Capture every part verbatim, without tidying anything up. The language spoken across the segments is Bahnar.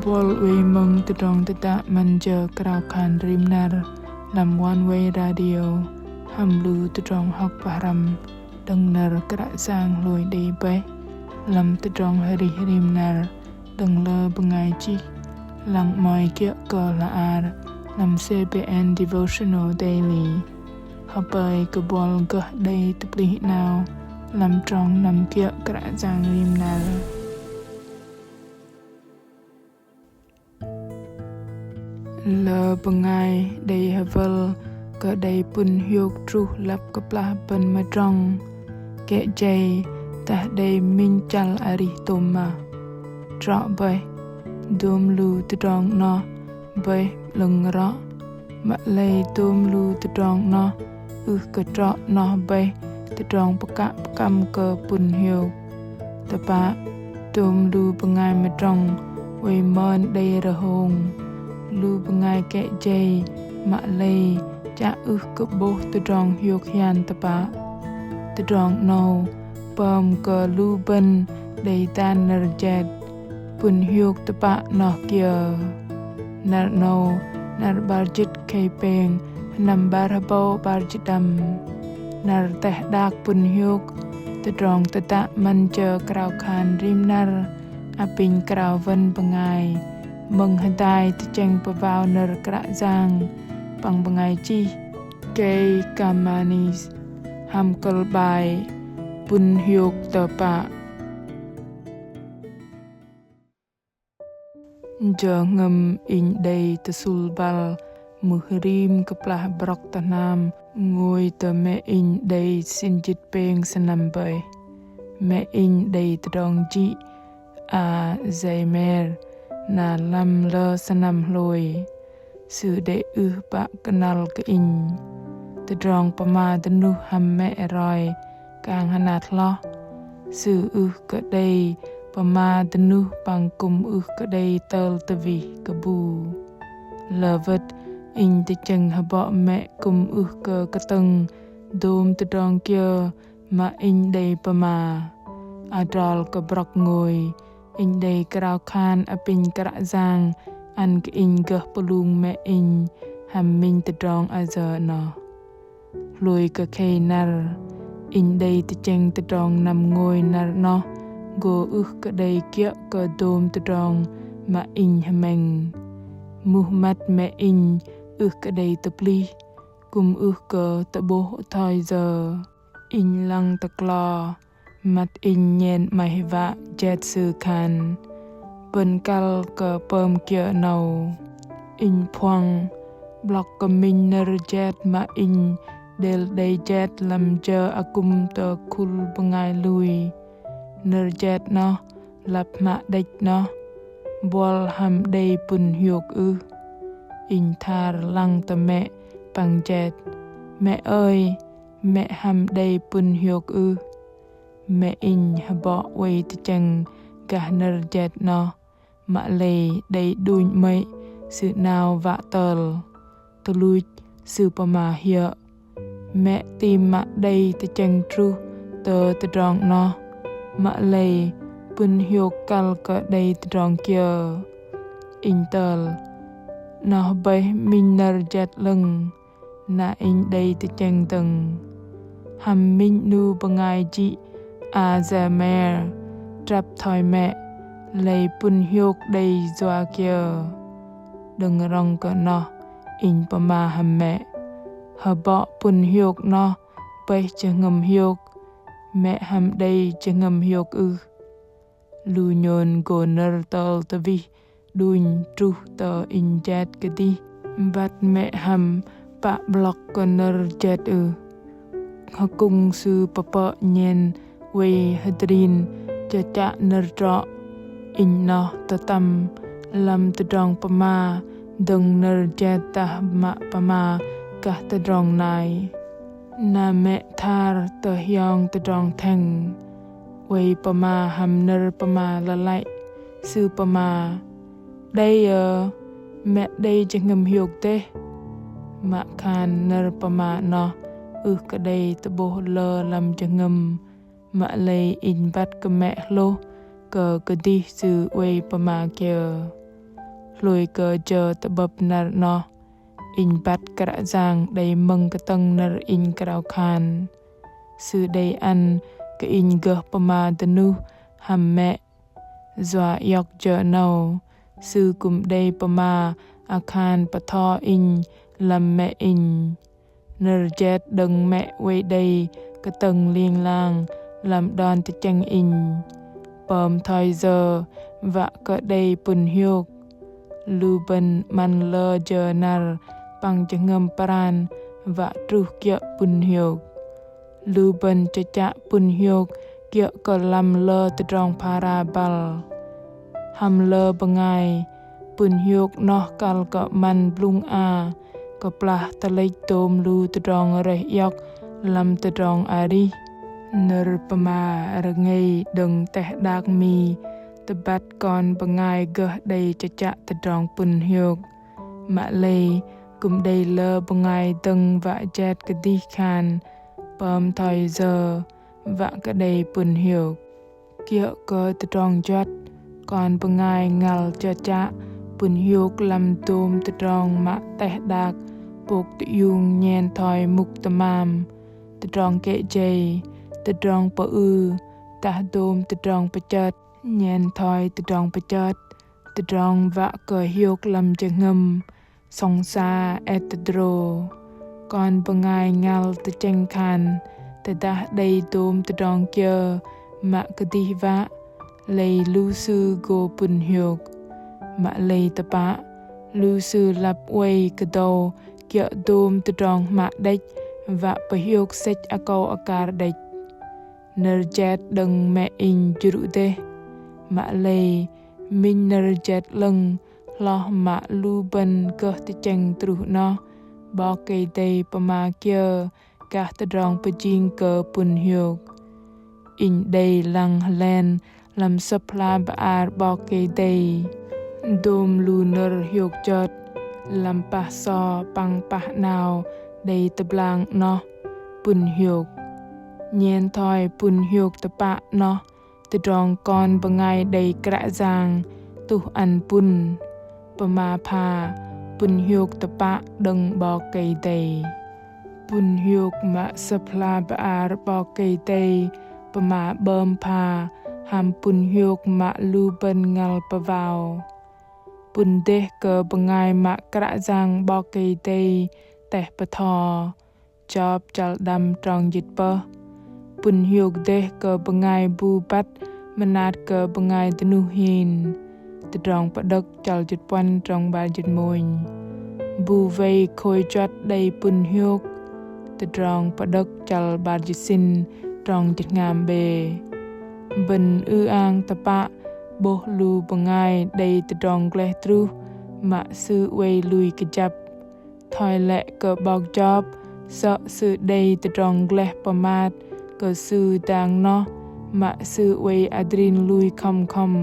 Buăl oei mơ̆ng tơdrong tơdă 'măn jơ krao khan rim năr lăm One Way Radio hăm lu tơdrong hŏk pơhrăm đơ̆ng nơ̆r Kră Yang hlôi đei bơih lăm tơdrong arih rim năr đơ̆ng lơ bơngai chih lăng 'mơ̆i kiơ̆ kơ hla ar lăm C B N Devotional Daily. Hơpơi kơ buăl gơh đei tơplih 'nao lăm trong năm kiơ̆ Kră Yang rim năr. Lơ bơngai đei hơwơl kơ đei pŭn hiôk truh lăp kơplah bơ̆n mơdrŏng, kĕ jei dah đei minh chăl arih tôm mă. Trŏ bơih, dôm lu tơdrong 'noh bơih 'lơ̆ng rŏ. Mă lei dôm lu tơdrong 'noh ưh kơ trŏ 'noh bơih tơdrong pơkă pơkăm kơ pŭn hiôk. Tơpă, dôm lu bơngai mơdrŏng oei mơn đei rơhông. Lu bơngai kĕ jei mă lei chă ưh kơ 'bôh tơdrong hiôk hian tơpă. Tơdrong 'nâu pơm kơ lu bơ̆n đei dan nơ̆r jet pŭn hiôk tơpă 'noh kiơ. Năr 'nâu, năr 'bar jĭt khei pêng, sơnăm 'bar hơbâu 'bar jĭt đăm. Năr teh đak pŭn hiôk, tơdrong tơdă 'măn jơ krao khan rim năr, apinh krao wơn bơngai mơ̆ng hơdai tơchĕng pơwao nơ̆r Kră Yang păng bơngai chih Kay Kamanis hăm kơ̆l 'bai Pŭn hiôk tơpă. Jơhngơ̆m inh đei tơsŭl băl mưh rim kơplah brŏk tơ hnam ngôi tơ mĕ inh đei sĭn jĭt pêng sơnăm bơih. Mĕ inh đei tơdrong jĭ Alzheimer na lăm lơ sơnăm hlôi. Sư đei ưh pă kơnăl kơ inh. Tơdrong pơma dơnuh hăm mĕ roi kang hơnat hloh. Sư ưh kơ đei pơma dơnuh păng kư̆m ưh kơ đei tơl tơwih kơ bu. Lơ wơ̆t inh tơchĕng hơbŏ mĕ kư̆m ưh kơ kơtơ̆ng dôm tơdrong kiơ mă inh đei pơma. Adrol kơ brŏk ngôi, inh đei krao khan apinh Kră Yang ăn kơ inh gơh pơlung mĕ inh hăm minh tơdrong ayơ 'noh. Hlôi kơ khei năr, inh đei tơchĕng tơdrong năm ngôi năr 'noh gô ưh kơ đei kiơ̆ kơ dôm tơdrong mă inh hơmĕng. Muh măt mĕ inh ưh kơ đei tơplih, kư̆m ưh kơ tơ'bôh thoi yơ. Inh lăng tơklo, măt inh nhen 'maih wă jet sư khan. Bơ̆n kăl kơ pơm kiơ 'nâu. Inh phuăng, 'blŏk kơ minh nơ̆r jet mă inh đêl đei jet lăm jơ akŭm tơ khul bơngai lui. Nơ̆r jet 'noh, lăp hmă đĕch 'noh, buăl hăm đei pŭn hiôk ưh. Inh thar lăng tơ mĕ păng jet. Mĕ ơi, mĕ hăm đei pŭn hiôk ưh. Mĕ inh hơbŏ oei tơchĕng gah nơ̆r jet 'noh, mă lei đei đunh 'mơ̆i sư 'nao wă tơl. Tuch luch sư pơma hiơ̆. Mĕ tam mă đei tơchĕng truh tơ tơdrong 'noh, mă lei pŭn hiôk kăl kơ đei tơdrong kiơ. Inh tơl. 'Noh bơih minh nơ̆r jet 'lơ̆ng. Na inh đei tơchĕng dơ̆ng. Hăm minh 'nu bơngai jĭ Alzheimer, trăp thoi mĕ, lei pŭn hiôk đei yua kiơ. Đơ̆ng rŏng kơ 'noh, inh pơma hăm mĕ. Hơbŏ pŭn hiôk 'noh, bơih jơhngơ̆m hiôk, mĕ hăm đei jơhngơ̆m hiôk ưh. Lu nhôn gô nơ̆r tơl tơwih đunh truh tơ inh jet kơdih. Băt mĕ hăm pă 'blŏk kơ nơ̆r jet ưh. Hơkŭng sư pơpơ̆ nhen oei hơdrin chơchă nơ̆r trŏ. Inh 'noh tơtăm lăm tơdrong pơma dơ̆ng nơ̆r jet dah mă pơma gah tơdrong nai. Na mĕ thar tơ hiong tơdrong thĕng. Oei pơma hăm nơ̆r pơma lơlăi. Sư pơma. Đei yơ, mĕ đei jơhngơ̆m hiôk dêh. Mă khan nơ̆r pơma 'noh ưh kơ đei tơ'bôh lơ lăm jơhngơ̆m. Mă lei inh băt kơ mĕ hlôh kơ kơdih sư oei pơma kiơ. lui kơ jơ tơ'bơ̆p năr 'noh. Inh băt Kră Yang đei mơ̆ng kơtơ̆ng nơ̆r inh krao khan. Sư đei ăn kơ inh gơh pơma dơnuh hăm mĕ. Yua iŏk jơ 'nâu, Sư kư̆m đei pơma akhan pơtho inh lăm mĕ inh. Nơ̆r jet đơ̆ng mĕ oei đei kơtơ̆ng ling lang lăm đon tơchĕng inh. Pơm thoi yơ wă kơ đei pŭn hiôk. Lu bơ̆n 'măn lơ jơ năr păng jơhngơ̆m pran wă truh kiơ̆ pŭn hiôk. Lu bơ̆n chơchă pŭn hiôk kiơ̆ kơ lăm lơ tơdrong phara băl. Hăm lơ bơngai, pŭn hiôk 'noh kăl kơ 'măn blŭng a kơplah tơlĕch dôm lu tơdrong rơih iŏk lăm tơdrong arih. Nơ̆r pơma rơngei đơ̆ng teh đak mi tơbăt kon bơngai gơh đei chơchă tơdrong pŭn hiôk. Mă lei kư̆m đei lơ bơngai dơ̆ng wă jet kơdih khan pơm thoi yơ wă kơ đei pŭn hiôk. Kiơ̆ kơ tơdrong juăt, kon bơngai ngăl chơchă pŭn hiôk lăm dôm tơdrong mă teh đak pôk tơiung nhen thoi mŭk tơmam, tơdrong kĕ jei, tơdrong pơư, dah dôm tơdrong pơchơt nhen thoi tơdrong pơchơt, tơdrong wă kơ hiôk lăm jơhngơ̆m, sŏng sa, et cetera. Kon bơngai ngăl tơchĕng khan, tơdah đei dôm tơdrong kiơ mă kơdih wă, lei lu sư gô pŭn hiôk. Mă lei tơpă, lu sư lăp oei kơdâu kiơ̆ dôm tơdrong hmă đĕch, wă pơhiôk sĕch akâu akar đĕch. Nơ̆r jet đơ̆ng mĕ inh jrŭ dêh. Mă lei, minh nơ̆r jet 'lơ̆ng, hloh mă lu bơ̆n gơh tơchĕng truh 'noh, 'Bok Kei-Dei pơma kiơ gah tơdrong pơjing kơ pŭn hiôk. Inh đei lăng hơlen lăm Sơ̆p hla bơar 'Bok Kei-Dei. Dôm lu nơ̆r hiôk chơt lăm pah so păng pah 'nao đei tơblang 'noh pŭn hiôk. Nhen thoi pŭn hiôk tơpă 'noh, tơdrong kon bơngai đei Kră Yang tuh ăn pŭn. Pơma pha pŭn hiôk tơpă đơ̆ng 'Bok Kei-Dei. Pŭn hiôk mă Sơ̆p hla bơar 'Bok Kei-Dei pơma 'bơm pha hăm pŭn hiôk mă lu bơ̆n ngăl pơwao. Pŭn dêh kơ bơngai mă Kră Yang 'Bok Kei-Dei teh pơtho. Chop chăl đăm trong jĭt pơh. Pŭn hiôk dêh kơ bơngai bu băt mơnat kơ bơngai dơnuh hin. Tơdrong Pơđơ̆k chăl jĭt puăn trong 'bar jĭt mônh. Bu wei khôi juăt đei pŭn hiôk. Tơdrong Pơđơ̆k chăl 'bar jĭt sĭn trong jĭt hngam bê. Bơ̆n ư-ang tơpă 'bôh lu bơngai đei tơdrong gleh truh mă sư oei lui kơjăp. Thoi lĕ kơ 'bok Chop, sơ̆ sư đei tơdrong gleh pơmat kơ sư dang noh mă sư oei adrin lui khŏm khŏm.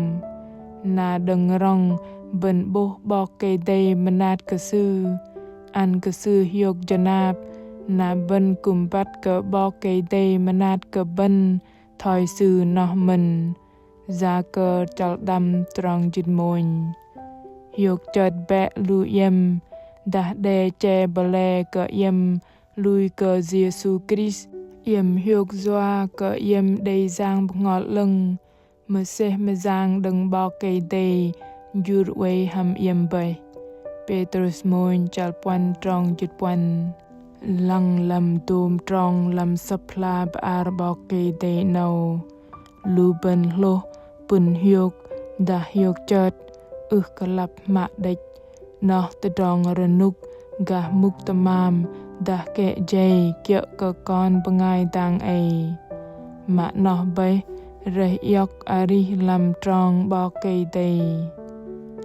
Na đơ̆ng rŏng bơ̆n 'bôh 'Bok Kei-Dei mơnat kơ sư, ăn kơ sư hiôk jơnap, na bơ̆n kư̆m băt kơ 'Bok Kei-Dei mơnat kơ bơ̆n thoi sư noh mơ̆n. Yakơ chăl đăm trong jĭt mônh. Hiôk chơt bĕ lu iĕm, dah đe che bơle kơ iĕm lui kơ Yêsu Krist, iĕm hiôk yua kơ iĕm đei Yang Bơhngol 'Lơ̆ng, mơsêh mơyang đơ̆ng 'Bok Kei-Dei jur oei hăm iĕm bơih. Pêtrôs mônh chăl puăn trong jĭt puăn. Lăng lăm dôm trong lăm Sơ̆p hla bơar 'Bok Kei-Dei 'nâu. Lu bơ̆n hlôh pŭn hiôk dah hiôk chơt, ưh kơ lăp hmă đĕch. 'Noh tơdrong rơnŭk gah mŭk tơmam dah kĕ jei kiơ̆ kơ kon bơngai dang ei. Mă 'noh bơih rơih iŏk arih lăm trong 'Bok Kei-Dei.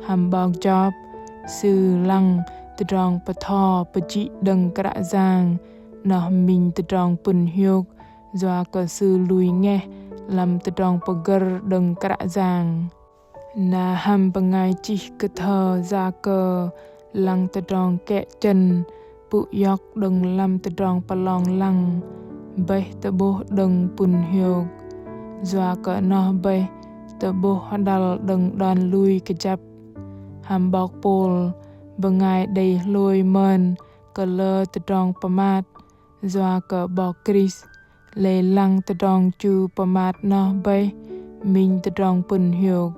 Hăm 'bok Chop, sư lăng tơdrong pơtho pơjĭ đơ̆ng Kră Yang, 'noh minh tơdrong pŭn hiôk, yua kơ sư lui ngeh lăm tơdrong pơgơ̆r đơ̆ng Kră Yang. Na hăm bơngai chih kơthơ Yakơ lăng tơdrong kĕ chơ̆n pŭ iŏk đơ̆ng lăm tơdrong pơlong lăng, bơih tơ'bôh đơ̆ng pŭn hiôk. Yua kơ 'noh bơih tơ'bôh hơđăl đơ̆ng đon lui kơjăp. Hăm 'bok Pôl, bơngai đei hlôi mơn kơ lơ tơdrong pơmat, yua kơ 'Bok Krist lei lăng tơdrong chu pơmat noh bơih minh tơdrong pŭn hiôk.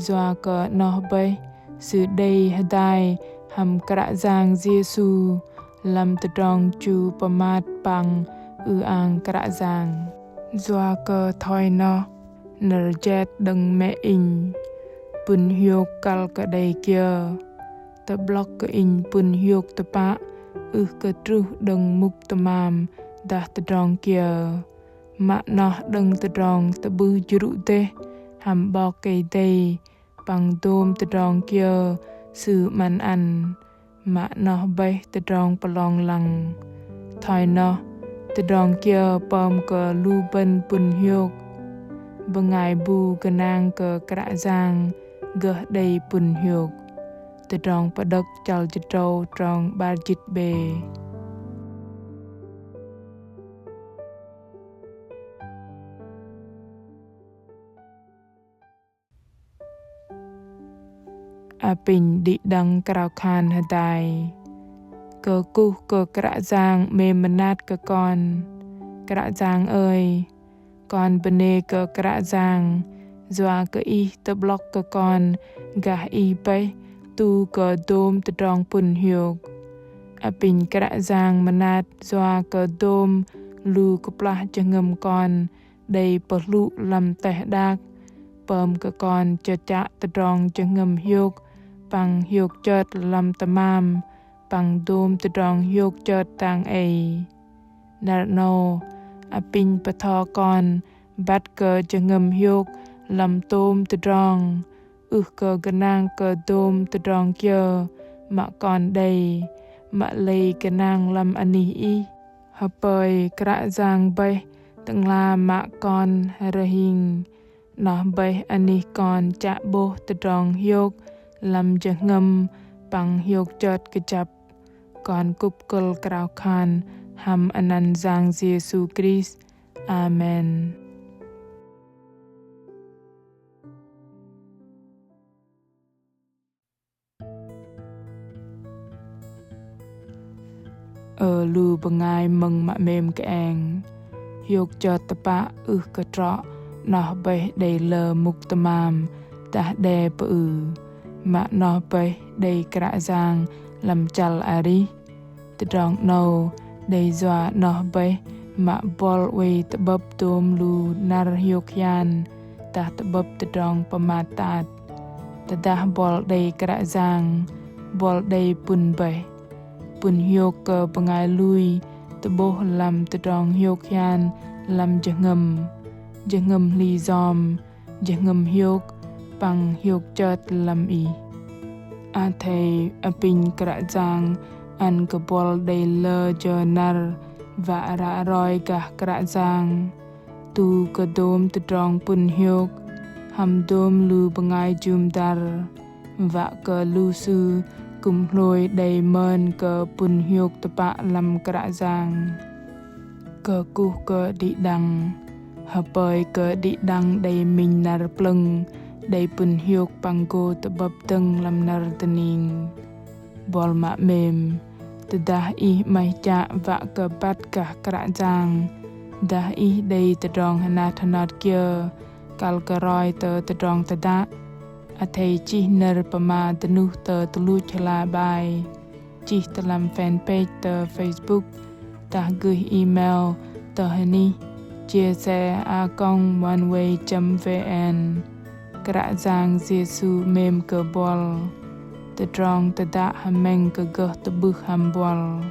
Yua kơ noh bơih sư đei hơdai hăm Kră Yang Yêsu lăm tơdrong chu pơmat păng ư-ang Kră Yang. Yua kơ thoi noh, nơ̆r jet đơ̆ng mĕ inh, pŭn hiôk kăl kơ đei kiơ. Tơ'blŏk kơ inh pŭn hiôk tơpă, ưh kơ truh đơ̆ng mŭk tơmam dah tơdrong kiơ. Mă noh đơ̆ng tơdrong tơ'bưh jrŭ dêh hăm 'Bok Kei-Dei păng dôm tơdrong kiơ Sư 'măn ăn. Mă noh bơih tơdrong pơlong lăng. Thoi noh, tơdrong kiơ pơm kơ lu bơ̆n pŭn hiôk. Bơngai bu gơnang kơ Kră Yang gơh đei pŭn hiôk. Tơdrong Pơđơ̆k chăl jĭt tơdrâu trong 'bar jĭt bê. Apinh đĭ đăng krao khan hơdai. Kơkuh kơ Kră Yang 'mêm mơnat kơ kon. Kră Yang ơi, kon bơnê kơ Kră Yang, yua kơ Ih tơ'blŏk kơ kon gah Ih bơih tu kơ dôm tơdrong pŭn hiôk. Apinh Kră Yang mơnat yua kơ dôm lu kơplah jơhngơ̆m kon đei pơhlŭ lăm teh đak, pơm kơ kon chơchă tơdrong jơhngơ̆m hiôk păng hiôk chơt lăm tơmam, păng dôm tơdrong hiôk chơt tang ei. Năr 'nâu, apinh pơtho kon băt kơ jơhngơ̆m hiôk lăm tôm tơdrong, ưh kơ gơnang kơ dôm tơdrong kiơ mă kon đei, mă lei gơnang lăm anih Ih. Hơpơi Kră Yang bơih Tơ'ngla mă kon rơhing, noh bơih anih kon chă 'bôh tơdrong hiôk lăm jơhngơ̆m păng hiôk chơt kơjăp. Kon kŭp kơ̆l krao khan hăm anăn Yang Yêsu Krist. Amen. Ơ lu bơngai mơ̆ng mă 'mêm kơeng. Hiôk chơt tơpă ưh kơ trŏ noh bơih đei lơ mŭk tơmam dah đe pơư. Mă noh bơih đei Kră Yang lăm chăl arih. Tơdrong 'nâu đei yua noh bơih mă buăl oei tơ'bơ̆p dôm lu năr hiôk hian dah tơ'bơ̆p tơdrong pơmat tat. Tơdah buăl đei Kră Yang, buăl đei pŭn bơih. Pŭn hiôk kơ bơngai lui tơ'bôh lăm tơdrong hiôk hian lăm jơhngơ̆m, jơhngơ̆m hli yom, jơhngơ̆m hiôk păng hiôk chơt lăm Ih. Athei apinh Kră Yang ăn kơ buăl đei lơ jơ năr wă ră roi gah Kră Yang, tu kơ dôm tơdrong pŭn hiôk hăm dôm lu bơngai jŭm dăr, wă kơ lu sư kư̆m hlôi đei mơn kơ pŭn hiôk tơpă lăm Kră Yang. Kơkuh kơ đĭ đăng. Hơpơi kơ đĭ đăng đei minh năr plơ̆ng, đei pŭn hiôk păng gô tơ'bơ̆p dơ̆ng lăm năr dơning. Buăl mă 'mêm, tơdah ih 'maih chă wă kơ băt gah Kră Yang, dah ih đei tơdrong hơnat hơnot kiơ kăl kơ roi tơ tơdrong tơdă, athei chih nơ̆r pơma dơnuh tơ tơluch hla bơar, chih tơ lăm fanpage tơ Facebook, dah gửi email tơ hơnih chia sẻ a còng oneway chấm vn. Kră Yang Yêsu 'mêm kơ buăl. Tơdrong tơdă hơmĕng kơ gơh tơ'bưh hăm buăl.